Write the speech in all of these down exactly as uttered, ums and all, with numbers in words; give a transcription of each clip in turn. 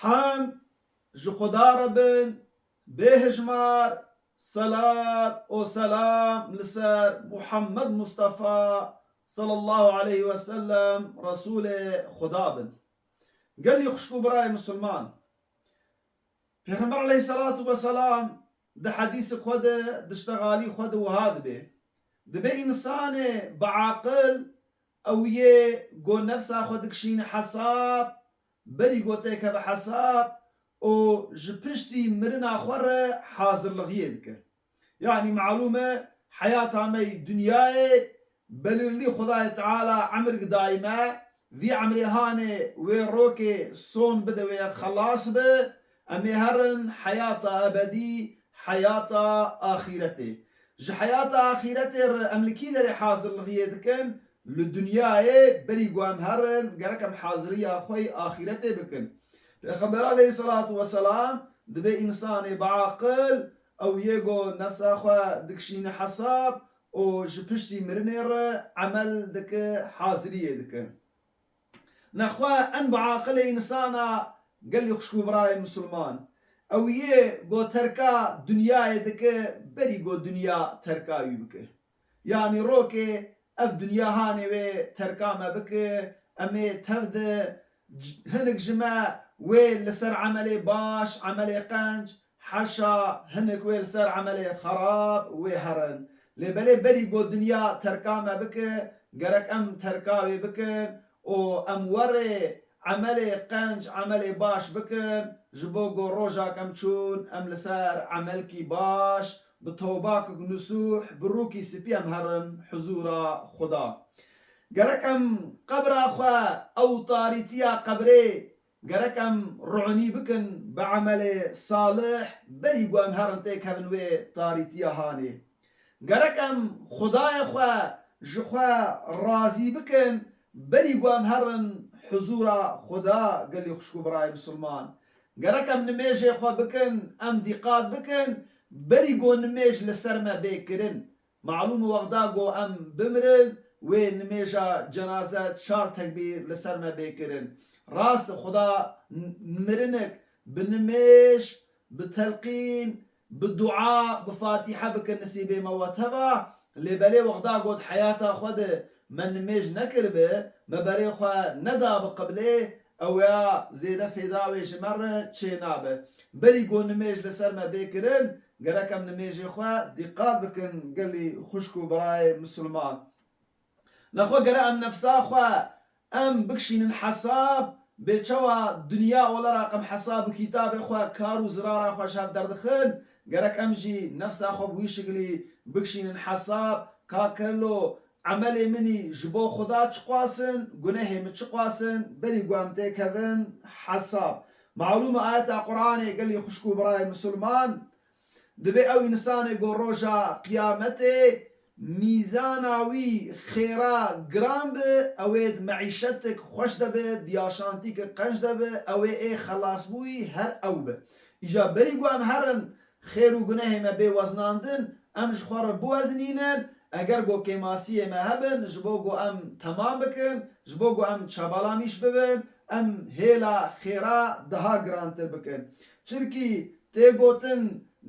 Em ji Xuda re bin, bêhijmar selat û selam li ser Muhammed Mustafa sallallahu aleyhi ve sellem, Resûlê Xuda bin. Gelî xwişk û birayê Musulman, Pêxember aleyhisselatu vesselam di hedîsê xwe de, di ştexalî xwe de wiha dibê: Dibê însanê bi aqil ew yê ku nefsa xwe dikişîne hesab, berî ku têkeve hesab û ji piştî mirina xwe re hazirlixiyê dike. Yanî malûm e, heyata me yê dinyayê belirlî Xwedayê Teala emir dayî me, vî emrê hanê wê rokê son bide wê xelas be, em ê herin heyata ebedî, heyata axîretê. Ji heyata axîretê re em li kî derê hazirlixiyê dikin? Li dinyayê berî ku em herin, gerek em haziriya xwe yê axîretê bikin. Pêxember aleyhisselatu vesselam dibê însanê bi aqil ew yê ku nefsa xwe dikişîne hesab û ji piştî mirinê re emel dike, haziriyê dike. Nexwe en bi aqilê însana, gelî xwişk û birayê misilman, ew yê ku terka dinyayê dike, berî ku dinya terka wî bike. Yanî rokê ev dinya hanê wê terka me bike, em ê tev de c-, hinek ji me wê li ser emelê baş, emelê qenc, heşa hinek wê li ser emelê xerab wê herin. Lê belê berî ku dinya terka me bike, gerek em terka wê bikin û em werê emelê qenc, emelê baş bikin, ji bo ku rojak em çûn, em li ser emelkî baş, bi tewbakek nusûh, bi rûkî spî em herin huzûra Xuda. Gerek em qebra xwe, ew tarîtiya qebrê, gerek em ronî bikin bi emelê salih, berî ku em herin têkevin wê tarîtiya hanê. Gerek em Xwedayê xwe ji xwe razî bikin, berî ku em herin huzûra Xweda, gelî xwişk û birayê misilman. Gerek em nimêjê xwe bikin, em dîqat bikin, berî ku nimêj li ser me bê kirin. Malûm e wexda ku em bimirin, wê nimêja cenaze çar tekbîr li ser me bê kirin. Rast e Xweda n-, mirinek bi nimêj, bi telqîn, bi dua, bi fatîhe bike nisîbê me we teva. Lê belê wexda got heyata xwe de me nimêj nekiribe, me berê xwe neda bi qiblê, ew ya zêde fêda wê ji me re çê nabe. Berî ku nimêj li ser me bê kirin, gerek em nimêjê xwe dîqat bikin, gelî xwişk û birayê misilman. Nexwe gere em nefsa xwe em bikişînin hesab, bê çawa dinya olarak em hesab û kitabê xwe, kar û zirara xwe ji hev derdixin, gerek em jî nefsa xwe bi wî şiklî bikişînin hesab, ka kelo emelê min î ji bo Xuda çiqas in, gunehê min çiqas in, berî ku em têkevin hesab. Malûm e ayeta Quranê, gelî xwişk û birayê misilman, Dibê ew însanê ku roja qiyametê mîzana wî xêra giran bi, ew ê di meîşetek xweş de bi, di yaşantîke qenc de bi, ew ê ê xelasbûyî her ew bi. Îca berî ku em herin xêr û gunehê me bê weznandin, em ji xwe re biwezinînin, eger ku kêmasiyê me hebin, ji bo ku em temam bikin, ji bo ku em çabalamîş bibin, em hêla xêra daha girantir bikin. Çirkî tê gotin,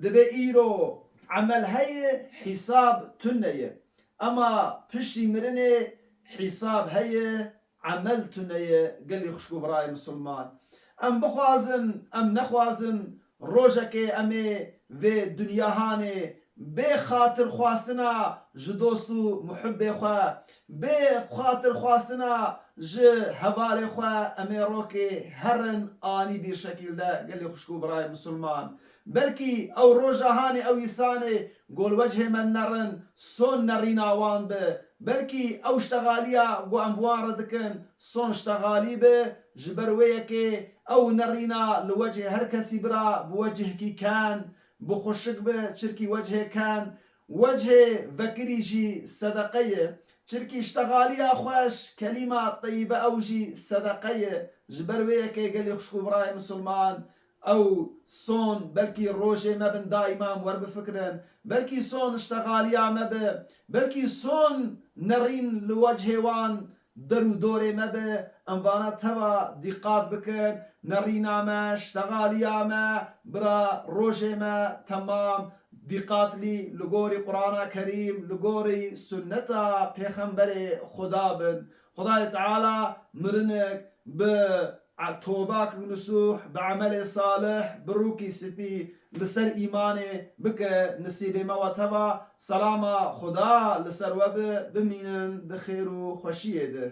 dibê îro emel heye, hîsab tune ye. Ema piştî mirinê hîsab heye, emel tune ye, gelî xwişk û birayê misilman. Em bixwazin, em nexwazin, rojekê em ê vê dinya hanê bê xatirxwastina ji dost û muhibbê xwe, bê xatirxwastina ji hevalê xwe em ê rokê herin anî bîr şekîl de, gelî xwişk û birayê misilman. Belkî ew roja hanê ew îsanê ku li wechê me nerin, son nerîna wan bi. Belkî ew ştexaliya ku em bi wan re dikin, son ştexalî bi. Ji ber wê yekê ew nerîna li wechê her kesî bira bi wechekî ken, bi xweşik bi, çirkî wechê ken, wechê vekirî jî sedeqe ye. Çirkî ştexaliya xweş, kelîma teyîbe ew jî sedeqe ye. Ji ber wê yekê gelî xwişk û birayê misilman, ew son belkî rojê me bin daîma em wer bifikirin. Belkî son ştexaliya me bi. Belkî son nerîn li wechê wan der û dorê me bi. Em vana teva dîqat bikin, nerîna me, ştexaliya me, bira rojê me temam dîqatlî li gorî Qur'ana Kerîm, li gorî sunneta Pêxemberê Xuda bin. Xudayê Teala mirinik bi a-, tobak nisuh, bi emelê salih, bi rûkî spî, li ser îmanê bike nisîbê me we teva. Selama Xuda li ser we bi, bimînin di xêr û xweşiyê de.